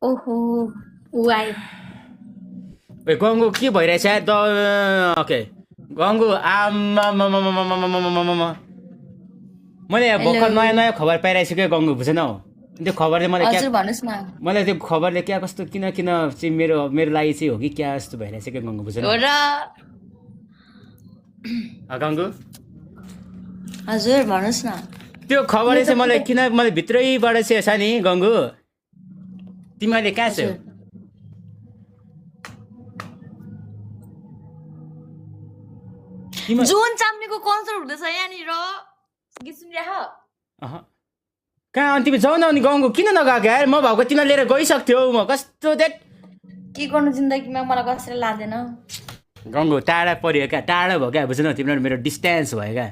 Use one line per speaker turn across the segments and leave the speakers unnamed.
ओहो ऊ आयो
ए गङ्गु के भइरहेछ ओके गङ्गु आम्मामामामामामामामामामा मैले यहाँ
हेलो
भर्खर नयाँ नयाँ खबर पाइरहेको छु क्या गङ्गु बुझेनौ त्यो खबरले मलाई क्या
हजुर भन्नुहोस् न
मलाई त्यो खबरले क्या कस्तो किन किन चाहिँ मेरो मेरो लागि चाहिँ हो कि क्या जस्तो भइरहेछ क्या गङ्गु बुझेनौ
हो र
गङ्गु
हजुर भन्नुहोस् न
त्यो खबरले चाहिँ मलाई किन मलाई भित्रैबाट चाहिँ छ नि गङ्गु तिमी अहिले कहाँ छौ
जुन चाम्नेको कन्सर्ट हुँदैछ यहाँनिर गीत सुनिराख
कहाँ अनि तिमी जाऊ न अनि गङ्गु किन नगएको यार म भएको तिमीलाई लिएर गइसक्थ्यौ म कस्तो देख
के गर्नु जिन्दगीमा मलाई कसैले लाँदैन
गङ्गु टाढा पऱ्यो क्या टाढा भयो क्या बुझेन तिम्रो मेरो डिस्टेन्स भयो क्या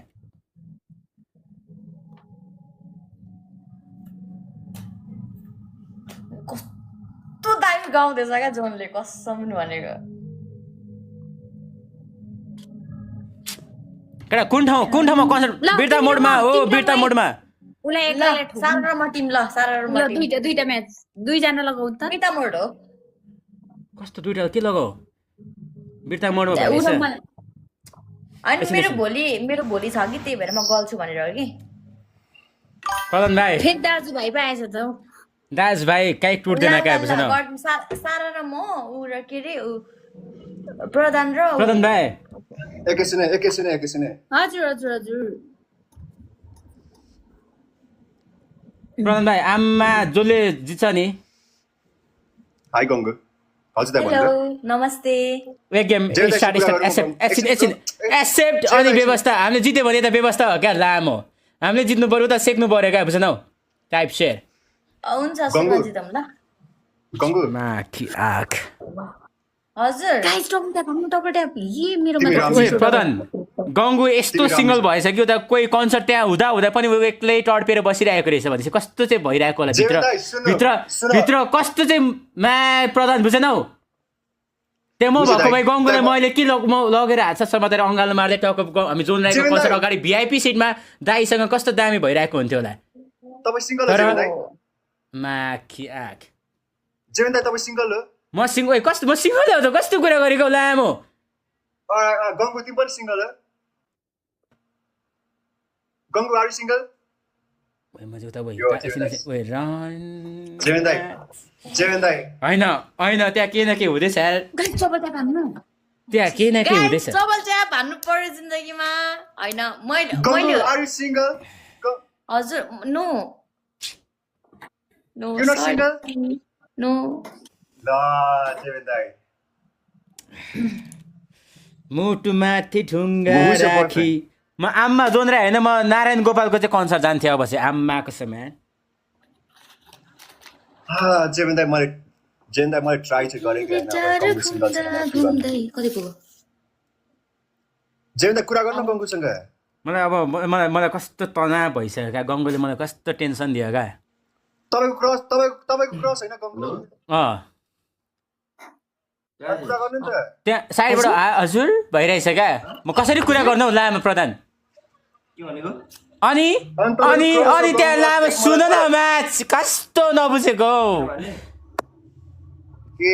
कस्तो दामी गाउँदैछ क्या जोनले कसम पनि भनेको
केटा कुन ठाउँमा कन्सर्ट बिर्ता मोडमा हो बिर्ता मोडमा
उसलाई एक्लै सारा र म टिम ल सारा र म टिम
दुईटा म्याच दुईजना लगाउ त
बिटा मोड हो
कस्तो दुइटा के लगाऊ बिर्ता मोडमा
अनि
भइरहेछ
मेरो भोलि छ कि त्यही भएर म गल्छु भनेर हो कि
प्रधान भाइ
फेरि दाजुभाइ पो आएछ त हौ
दाज भाइ काहीँ टुट्दैन क्या बुझेन
सारा र म ऊ र के अरे प्रधान र
प्रधान भाइ
एकैछिन
हजुर हजुर हजुर
प्रधान भाइ आम्मा जसले जित्छ नि
हाई गङ्गु हजुर दाइ
हेलो
भन्नु
नमस्ते
एक गेम एक्सेप्ट अनि व्यवस्था हामीले जित्यो भने त व्यवस्था हो क्या लामो हामीले जित्नु पर्यो त सेक्नु पर्यो क्या बुझेनौ टाइप सेयर
हुन्छ
गङ्गु।
सुन जितम ल
गङ्गु
माथि आँख
हजुर
गाइस डबल ट्याप भन्नु डबल ट्याप ये मेरोमा
तिमी
त
राम्रै
ओए प्रधान गङ्गु यस्तो सिङ्गल भएछ कि उता कोही कन्सर्ट त्यहाँ हुँदा हुँदा पनि ऊ एक्लै टड्पेर बसिरहेको रहेछ भनेपछि कस्तो चाहिँ भइरहेको होला भित्र
जेवन दाइ, सुन्नु,
भित्र
सुन्नु।
भित्र कस्तो चाहिँ प्रधान बुझेनौ त्यहाँ म
बुझेँ
भएको
दाइ,
भए गङ्गुलाई
दाइ,
मैले के म लगेर हात समातेर अँगालो मार्दै टक हामी जोन राईको
जेवन
कन्सर्ट
दाइ।
अगाडि भिआइपी सिटमा दाईसँग कस्तो दामी भइरहेको हुन्थ्यो होला
तपाईँ सिङ्गल हो
तर-
जेवन दाइ
माखी आँख
जेवन दाइ तपाईँ सिङ्गल हो
म सिङ्गल कस्तो म सिङ्गल हो त कस्तो कुरा गरेको लामो
गङ्गु तिमी पनि सिङ्गल हो गङ्गु आर सिङ्गल जेवन दाइ
होइन होइन त्यहाँ केही न केही हुँदैछ यार
गाइस डबल ट्याप हान्नु
त्यहाँ केही न केही हुँदैछ
डबल ट्याप हान्नु पर्यो जिन्दगीमा होइन
गङ्गु
मैले
आर यु सिङ्गल
हजुर no no
you not single
no
ल जेवन दाइ
मुटुमाथि ठुङ्गा
Who is your
राखी म आम्मा जोन राई होइन म नारायण गोपालको चाहिँ कन्सर्ट जान्थेँ अब चाहिँ आम्माको समय
जेवन दाइ मैले ट्राई चाहिँ गरेको होइन अब गङ्गु सिङ्गल छैन के गर्नु।
घुम्दै कति पुग्यो
जेवन दाइ कुरा गर्नु गङ्गुसँग
मलाई अब मलाई कस्तो तनाव भइसक्यो क्या गङ्गोले मलाई कस्तो टेन्सन दियो क्या
तपाईँको क्रस होइन गङ्गु
अँ
कुरा गर्नु नि त
त्यहाँ साइडबाट हजुर भइरहेछ क्या म कसरी कुरा गर्नु हौ लामो प्रधान अनि अनि अनि त्यहाँ लामो सुन न म्याच कस्तो नबुझेको हौ।
के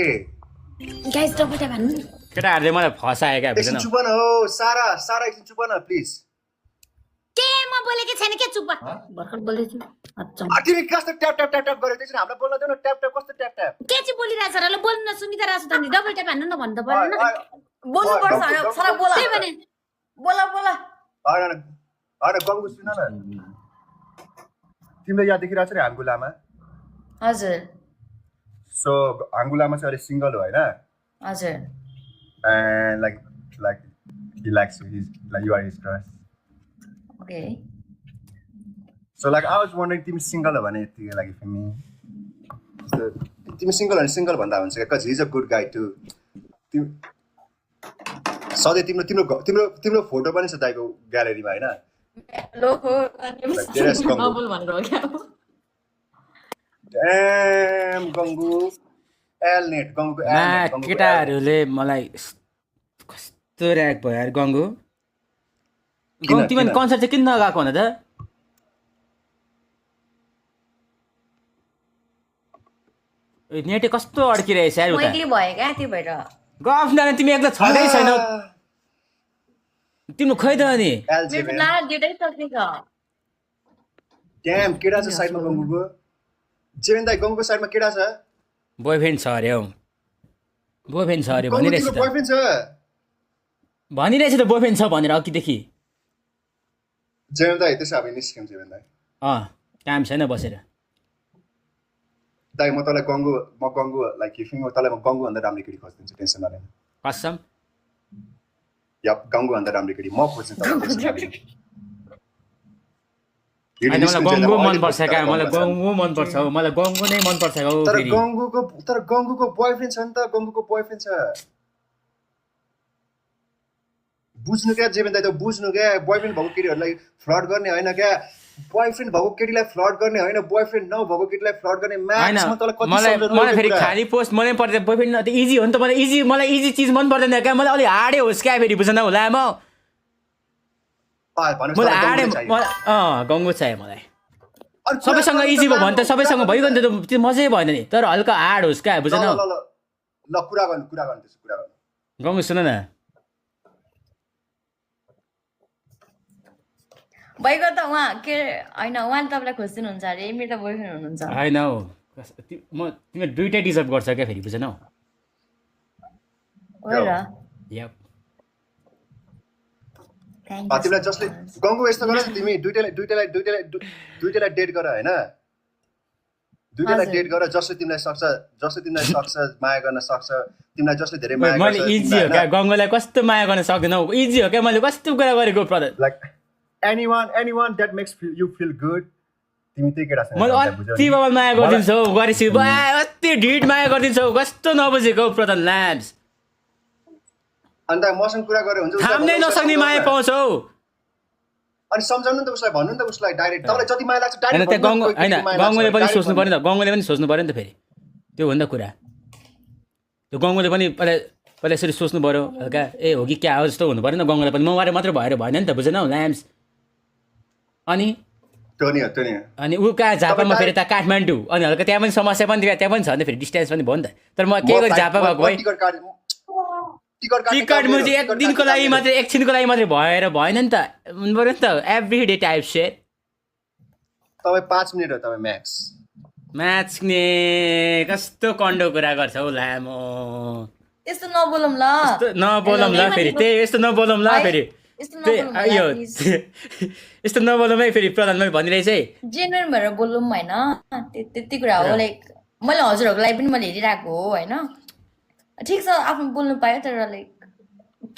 गाइस डबल ट्याप हान्नु
केटाहरूले मलाई फसायो क्या
एकछिन
बुझेन
चुप न हो सारा एकछिन चुप न प्लिज
के म बोलेको छैन के चुप भर्खर बोल्दै छु अच्छा
तिमी कस्तो ट्याप ट्याप ट्याप ट्याप गरेको एकछिन हामीलाई बोल्न देऊ न ट्याप ट्याप कस्तो ट्याप ट्याप
के चाहिँ बोलिरहेछ र ल बोल्न सुनिता रहेछ त नि डबल ट्याप हान्नु न भन्नु त पर्दैन
बोल्नु पर्छ होइन सारा बोला
त्यही भने
बोला बोला
होइन गङ्गु सुन न तिमीले यहाँ देखिरहेको छ नि हाङ्गु लामा
हजुर
सो हाङ्गु लामा चाहिँ अहिले सिङ्गल हो होइन
हजुर
and like he likes you. He's like you are his crush.
Okay
So like I was wondering, तिमी सिङ्गल हो भने यति like for me. So, तिमी सिङ्गल भने सिङ्गल भन्दा हुन्छ क्या, cause he's a good guy too. तिमी सधैँ तिम्रो फोटो पनि छ दाइको ग्यालेरीमा होइन
लो
धेरै गङ्गु
नबोल भनेर हो क्या
Damn, गङ्गु एलनेट गङ्गुको एलनेट गङ्गुको
केटाहरूले मलाई कस्तो ऱ्याक भयो यार गङ्गु
किन?
तिमीले कन्सर्ट चाहिँ किन नगएको भने त नेटै कस्तो अड्किरहेछ यार
म
उता
एक्लै भयो क्या त्यो भएर
गफ नानी तिमी एक्लै छँदै छैन तिम्रो खै त अनि
एलजे
मेरो लाडा दुइटै सक्ने छ
ड्याम केटा छ साइडमा गङ्गुको जेवेन दाइ गङ्गुको साइडमा केटा छ
बोयफ्रेन्ड छ अरे हौ बोयफ्रेन्ड छ अरे
गङ्गु
भनिरहेछ
तिम्रो
त
बोयफ्रेन्ड छ
भनिरहेछ त बोयफ्रेन्ड छ भनेर अघिदेखि
जेवेन दाइ त्यसो हामी निस्क्यौँ जेवेन दाइ
काम छैन बसेर
दाइ म तँलाई गङ्गु लाइक इफिङ तँलाई म गङ्गु भन्दा राम्रो केटी खोजिदिन्छु टेन्सन नलिनु
कसम
यप गङ्गु भन्दा राम्रो केटी म खोज्छु
होइन मलाई गङ्गु मनपर्छ क्या मलाई गङ्गु मनपर्छ हौ मलाई गङ्गु नै मनपर्छ हौ
तर
फेरि
गङ्गुको बोयफ्रेन्ड छ नि त गङ्गुको बोयफ्रेन्ड छ बुझ्नु क्या जेवेन दाइ त बुझ्नु क्या बोयफ्रेन्ड भएको केटीहरूलाई फ्लड गर्ने होइन क्या बोयफ्रेन्ड भएको केटीलाई फ्लड गर्ने होइन बोयफ्रेन्ड नभएको केटीलाई फ्लड गर्ने
होइन
म्याक्समा तँलाई कति
मलाई
सम्झाउनु
मलाई फेरि
कुरा?
खाली पोस्ट मनै पर्दैन बोयफ्रेन्ड त इजी हो नि त मलाई इजी चिज मन पर्दैन क्या मलाई अलिक हार्डै होस् क्या फेरि बुझ्न होला म
भनेपछि
मलाई
तँलाई
हार्डै
गङ्गु चाहियो।
गङ्गु चाहियो मलाई
अनि कुरा
सबैसँग
गर्न
इजी भयो भने त
त
सबैसँग भइगयो नि त त्यो मजै भएन नि तर हल्का हार्ड होस् क्या बुझ्न
ल कुरा गर्नु त्यसो कुरा गर्नु
गङ्गु सुन न
भइगयो त उहाँ के होइन उहाँले तपाईँलाई खोजिदिनुहुन्छ अरे मेरो त बोयफ्रेन्ड हुनुहुन्छ
होइन हौ तिमीले दुइटै डिजर्भ गर्छ क्या फेरि बुझ्न
हो र
यप
Thank you
तिमीलाई
so
जसले
much.
गङ्गु यस्तो गर तिमी दुइटैलाई डेट गर होइन दुइटैलाई डेट गर जसले तिमीलाई सक्छ माया गर्न सक्छ तिमीलाई जसले धेरै माया
मैले इजी हो क्या गङ्गुलाई कस्तो माया गर्न सक्दिनँ इजी हो क्या मैले कस्तो कुरा गरेको प्रधान
like anyone that makes you feel good तिमी त्यही केटासँग
मैले अति बाबा माया गरिदिन्छौ गरेछु अति ढिट माया गरिदिन्छौ कस्तो नबुझेको प्रधान ल्याब्स
अन्त मसँग कुरा गरे हुन्छ
थाम्नै नसक्ने माया पाउँछौ
अनि सम्झाउनु नि त उसलाई भन्नु नि त उसलाई डाइरेक्ट तपाईँलाई जति माया लाग्छ
होइन
डाइरेक्ट
त्यहाँ गङ्गु होइन गङ्गुले पनि सोच्नु पऱ्यो नि त गङ्गुले पनि सोच्नु पऱ्यो नि त फेरि त्यो हो नि त कुरा त्यो गङ्गुले पनि पहिला यसरी सोच्नु पऱ्यो हल्का ए हो कि क्या हो जस्तो हुनु पऱ्यो नि त गङ्गुले पनि मबाट मात्र भएर भएन नि त बुझेन हौ ल्याम्स अनि
त्यो नि
अनि ऊ कहाँ झापामा फेरि त काठमाडौँ अनि हल्का त्यहाँ पनि समस्या पनि त्यहाँ पनि छ नि त फेरि डिस्टेन्स पनि भयो नि त तर म के गरी झापा भएको है टिकट मुझे एक दिनको लागि मात्रै एकछिनको लागि मात्रै भएन नि त हुनु पऱ्यो नि त एभ्री डे टाइप सेट
तपाईँ 5 मिनट हो तपाईँ म्याक्स
म्याच्ने कस्तो कन्डो कुरा गर्छ हौ लामो
यस्तो नबोलौँ ल
नबोलौँ ल फेरि त्यही यस्तो नबोलौँ ल फेरि
यस्तो
त्यही
नबोलौँ
यो
ल, please.
यस्तो नबोलौँ है फेरि प्रधानमन्त्री भनिरहेछ है
जेन्युन भएर बोलौँ होइन त्यति कुरा हो लाइक मैले हजुरहरूको लागि पनि मैले हेरिरहेको हो होइन ठिक छ आफ्नो बोल्नु पायो तर लाइक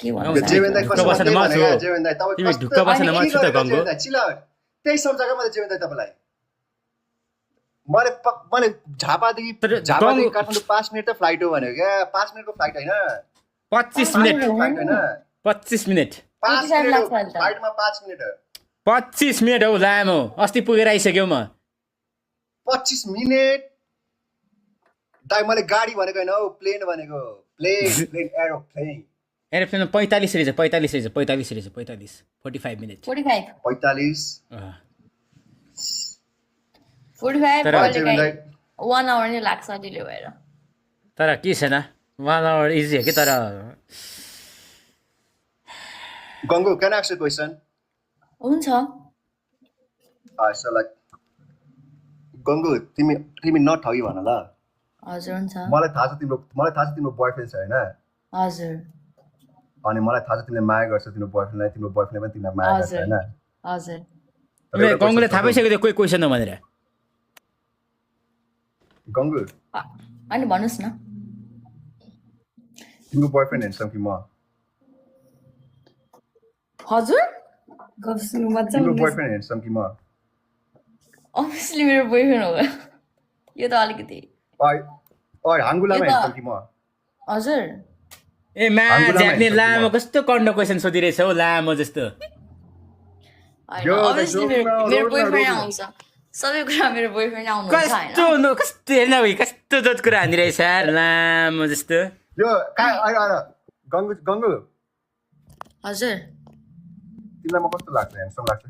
के भन्नु
जेवेन दाइ
ढुक्क बसेन म छु
जेवेन दाइ तपाईँ
तिमी ढुक्क बसेन म छु त गङ्गु
त्यही सम्झाएको मैले जेवेन दाइ तपाईँलाई मैले झापादेखि काठमाडौँ 5 मिनट त फ्लाइट हो भनेको क्या 5 मिनटको फ्लाइट होइन
25 मिनट
फ्लाइट होइन
25 मिनट
5
टाइम
मिनट
लाग्छ अहिले त।
फ्लाइटमा 5 मिनट
25 मिनट हौ लामो अस्ति पुगेर आइसक्यो म
25 मिनट दाइ मैले गाडी भनेको होइन हौ प्लेन भनेको प्लेन एरोप्लेन
एरोप्लेनमा 45 रहेछ 45 मिनट
45
45
तर
1 आवर नै लाग्छ ढिलो भएर
तर के छैन 1 आवर इजी हो कि तर
गङ्गु क्यान आस्क यु क्वेसन
हुन्छ
सो लाइक गङ्गु तिमी नठगी भन ल
हजुर हुन्छ
मलाई थाहा छ तिम्रो बोयफ्रेन्ड छ होइन
हजुर
अनि मलाई थाहा छ तिमीले माया गर्छ तिम्रो बोयफ्रेन्डलाई तिम्रो बोयफ्रेन्डले पनि तिमीलाई माया गर्छ होइन
हजुर
गङ्गुले थाहा पाइसक्यो त्यो कोही क्वेसन हो भनेर
गङ्गु
अनि भन्नुहोस् न
तिम्रो बोयफ्रेन्ड हेर्छौ कि म
हजुर
तिम्रो बोयफ्रेन्ड हेर्छौ कि म
अभियसली मेरो बोयफ्रेन्ड हो यो त अलिकति
हाङ्गुलामा हेर्छौ कि म
हजुर
ए झाक्ने लामो कस्तो कन्डो क्वेसन सोधिरहेछ हौ लामो जस्तो
अभियसली मेरो बोयफ्रेन्ड आउँछ सबै कुरा मेरो बोयफ्रेन्ड आउनुहुन्छ होइन
कस्तो हेर्न कस्तो जोत कुरा हानिरहेछ लामो जस्तो
यो गङ्गु
हजुर
तिमीलाई म कस्तो लाग्छ ह्यान्डसम लाग्छ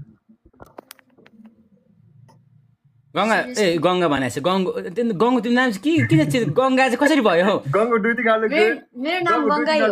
गङ्गा ए गङ्गा भनेपछि गङ्गो तिम्रो नाम चाहिँ किन गङ्गा चाहिँ कसरी भयो हौ
गङ्गो दुई तिन
मेरो नाम गङ्गाई हो